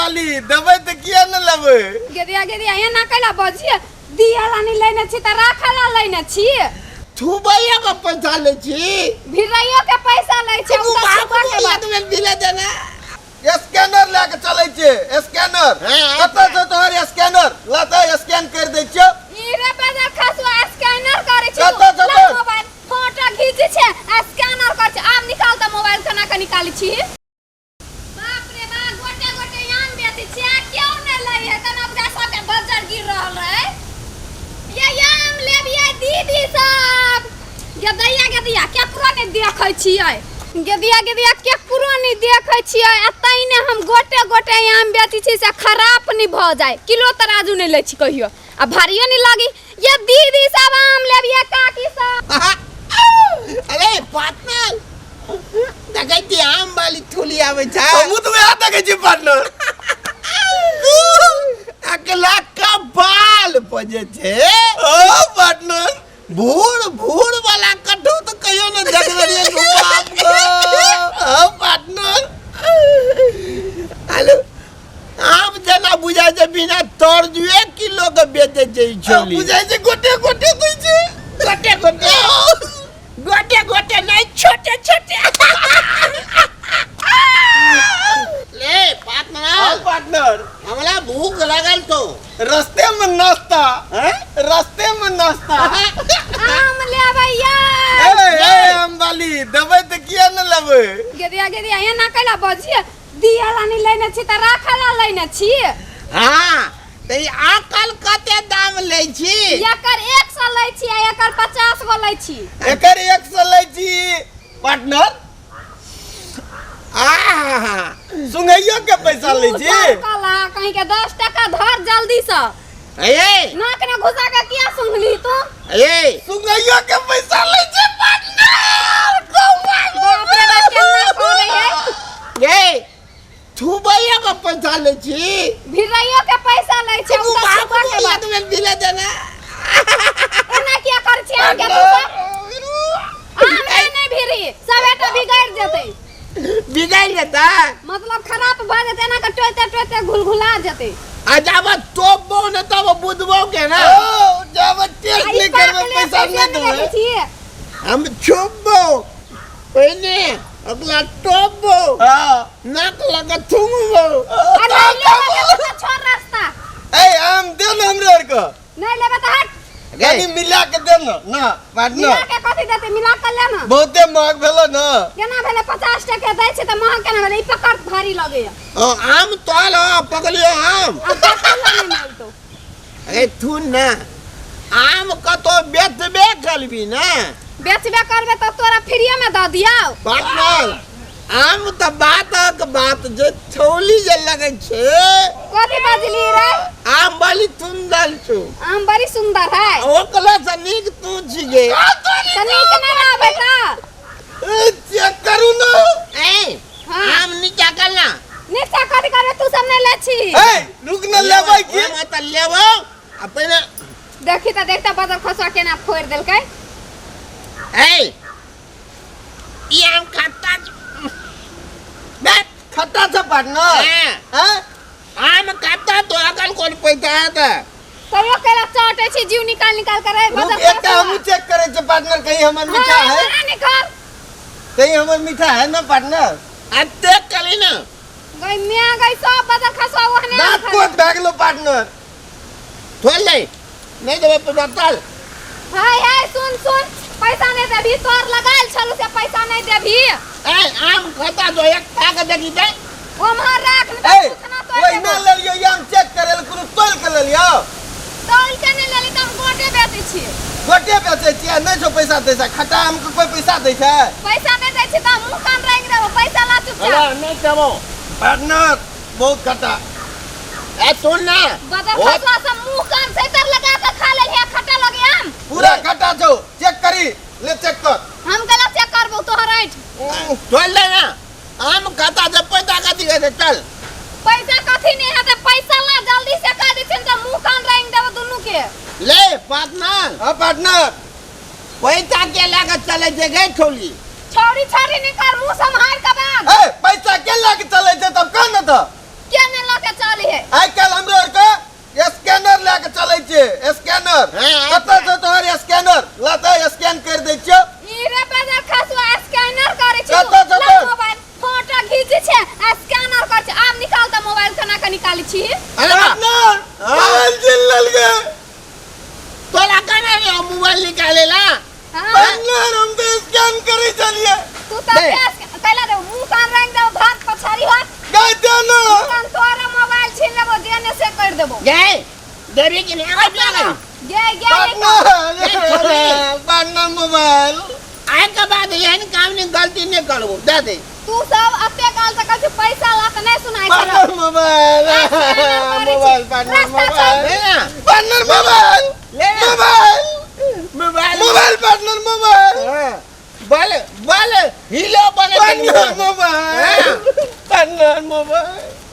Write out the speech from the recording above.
वाली, देबै तऽ किया ने लेबै? गेदिया गेदिया, एना कैला बजिए? दिया लानी लेने छी तऽ राखऽ ला लेने छी। थुबैया के पैसा लै छी। भिरैयो के पैसा लै छी। तू बाप के बात में दिले देना। स्कैनर लए के चलै छै स्कैनर। हाँ। कतऽ छै तोहर स्कैनर? ला तऽ स्कैन कर दै छियौ। ई रे बजर खसुआ, स्कैनर करै छी। कतऽ तू छै ला तोहर? मोबाइल फोटो घीच छै आ स्कैनर कर छै। आब निकाल तऽ मोबाइल, केना के निकालै छी? बाप रे बाप, गोटे गोटे आम बेचै छी आ क्यों नहि लै है? तना बुझा सबके बज्जर गिर रहल रहै। ये आम लेबियै दीदी सब? गेदैया गेदैया, केकरो नहि देखै छियै। गेदिया गेदिया, केकरो नहि देखै छियै आ तैने हम गोटे गोटे आम बेचै छी से खराब नहि भऽ जाय। किलो तराजू नहि लै छी कहियो आ भारियो नहि लगी। ये दीदी सब, आम लेबियै काकी सब? अरे पार्टनर, देखै छी आम वाली थूली आबै छै। हमहूँ तऽ वएह देखै छी पार्टनर। अकला का बाल बजे छै। ओ पार्टनर, भूर भूर वाला कट्ठू तऽ कहियो ने देखने रहियै गो बाप गो। ओ पार्टनर, हेलो, आम जेना बुझाइ छै बिना तर्जुए किलो के बेचै छै ई छोली। बुझाइ छै गोटे गोटे दै छै। गोटे गोटे, गोटे गोटे नहीं, छोटे छोटे ले पार्टनर। हाँ, पार्टनर। हमरा भूख लागल तो रस्ते में नाश्ता। हैं? रस्ते में नाश्ता। आम लेबै? ए ए आम वाली, देबै तऽ किया ने लेबै? गेदिया गेदिया, एना कैला बजिए? दिया लानी लेने छी तऽ राखऽ ला लेने छी। हाँ, तऽ ई आकल कते दाम लै छी? एकर 100 लै छी आ एकर 50 गो लै छी। एकर 100 लै छी पार्टनर। आहा। सुंघैयो के पैसा लै छी? कला कहीं के, 10 टका धर जल्दी से। ए। नाक ने घुसा के किया सुंघली तू? ए। सुंघैयो के पैसा लै छी पार्टनर? बाप रे बाप, केना करे है? ए, थुबैया के पैसा लै छी? भिरैयो के पैसा लै छी। तू हम तऽ बाप छुपा के को बात में दिले देना। एना किया कर छी आम के तू सब? आम नहीं नहीं भिरी, सब एटा बिगड़ जेतै। बिगड़ जेता? मतलब खराब भऽ जेतै, एना के टोइते टोइते घुलघुला जेतै। आ जाब तोपबो ने तब बुझबो के ना। ओ जब टेस्ट आ ई नहि करबै पाकले पैसा पैसे नहि देबै। देखै छी। हम छुपबो पहिने, अगला तोपबो। हाँ। नाक लगा थुमबो। आ नहीं लेबै तऽ छोड़ रास्ता। ए, आम दे ने हमरे आर के। नहीं लेबै तऽ हट। कनी मिला के दे ने ना पार्टनर। मिला के कथी देतै? मिला के ले ना। बहुते महग भेलो ना। केना भेलै? 50 टके दै छै तऽ महग केना भेलै? ई पकड़, भारी लगैया। ओ आम तोल हो, पकड़ियो आम। आ पकड़ ला, नहीं मिलतो। अरे थुन ना, आम कतो बेचबे करबी ना? बेचबे करबे तऽ तोरा फ्रीए में दऽ दियौ। पार्टनर, आम तऽ बातक बात जे छौली जे लगै छै। कथी बजली रे? आम बड़ी सुंदर छौ। आम बड़ी सुंदर है? ओकरा से नीक तू छिगे। तऽ नीक नहि रहबै तऽ? ए, चेक करू ना। ए। हाँ। आम नीचा कर ना। नीचा कथी करबे? तू सब नहि लै छी। ए, रुक न, लेबै की? हम तऽ लेबो आ पहिने। देखी तऽ, देखता बदल खसुआ केना फोड़ि देलकै। ए, ई आम खट्टा बे। खट्टा छै पार्टनर? हाँ। हैं? आम खट्टा तो अकल कोन पैसा है तऽ। तैयो केला चटै छी जीव निकाल निकाल कर रे रुक, बदल एकटा खसुआ। हमहूँ चेक करै छियै पार्टनर, कहीं हमर मीठा हाँ, है। एना निकाल। कहीं हमर मीठा है ना पार्टनर? आ देख कली ना। गई मियाँ गई, सब बदल खसुआ ओहने आम दाँत खा। कोट भए गेलो पार्टनर। छोड़ ले, नहीं देबै पैसा, चल। हाय हाय, सुन सुन, पैसा नहीं देबही? तोर लगायल छलू से पैसा नहीं देबही? ए, आम खट्टा जो एक खा के देखी दे। ओम्हर राख ने। ए, खाना तोड़ ओहिना देबो। लेलियो ई आम चेक करे ले, कोनो तोल के लेलियो? तौल के नहीं लेली तऽ हम गोटे बेचै छियै। गोटे बेचै छियै, नहि छौ पैसा दै छै? खट्टा आम के कोई पैसा दै छै? पैसा नहीं दै छै तऽ मुँह कान रंगि देबो। पैसा ला चुपचाप। नहीं देबो। पार्टनर, बहुत खट्टा। ए, सुन ना। बदर खसुआ सब मुँह कान सैतर लगा के खा लेलियै, खट्टा लगे आम। पूरा खट्टा छौ, चेक करी ले, चेक कर। हम गलत चेक करबो तोहर ऐठ। छोड़ ले ना, आम खाता से पैसा कथी के? चल। पैसा कथी नहीं है तऽ पैसा ला जल्दी से, कह दै छियन तऽ मुँह कान रंगि देबो दुनू के। ले पार्टनर। हाँ पार्टनर। पैसा के लए के चले छै गे छौली? छौरी छौरी नहीं कर, मुँह सम्हार के बाज। ए, पैसा के लए के चलै छै तब कह न तऽ। के नहीं लऽ के निकाली है। आइ काल्हि हमरो आरके स्कैनर लए के चलै छियै, स्कैनर। हाँ, कतऽ छौ तोहर स्कैनर? ला तऽ स्कैन करि दै छियौ। ई रे बजर खसुआ, स्कैनर करै छी। कतऽ छौ ला तोहर? मोबाइल फोटो घीचै छै आ स्कैनर करै छै। आब निकाल तऽ मोबाइल, केना के निकालै छी? अरे बा, पार्टनर, मोबाइल छीन लेलकै। तोरा केना रे मोबाइल निकाले ला? हाँ। पार्टनर, हम तऽ स्कैन करै छलियै। तू तऽ दे। केस कैला देबो, मुँह कान रंग देबो, भात पछाड़ी होत। गाय दे ना। कान तोरा मोबाइल छीन लेबो, जेने से कर देबो। गए देवी कि नहीं आगे पिया गई। गे गे। Partner, partner, mobile. आए के बाद एहन काम नहीं, गलती नहीं करबो, दे दे। तू सब अते काल तक कहै छी पैसा ला के नहीं सुनाइ छौ। Partner, mobile, mobile, partner. रास्ता छोड़। मोबाइल। ले ना। Partner, mobile. ले ना। Mobile. Mobile. Mobile partner, mobile. हाँ, बल बल हिलो बने। Partner, mobile. हाँ। Partner, mobile.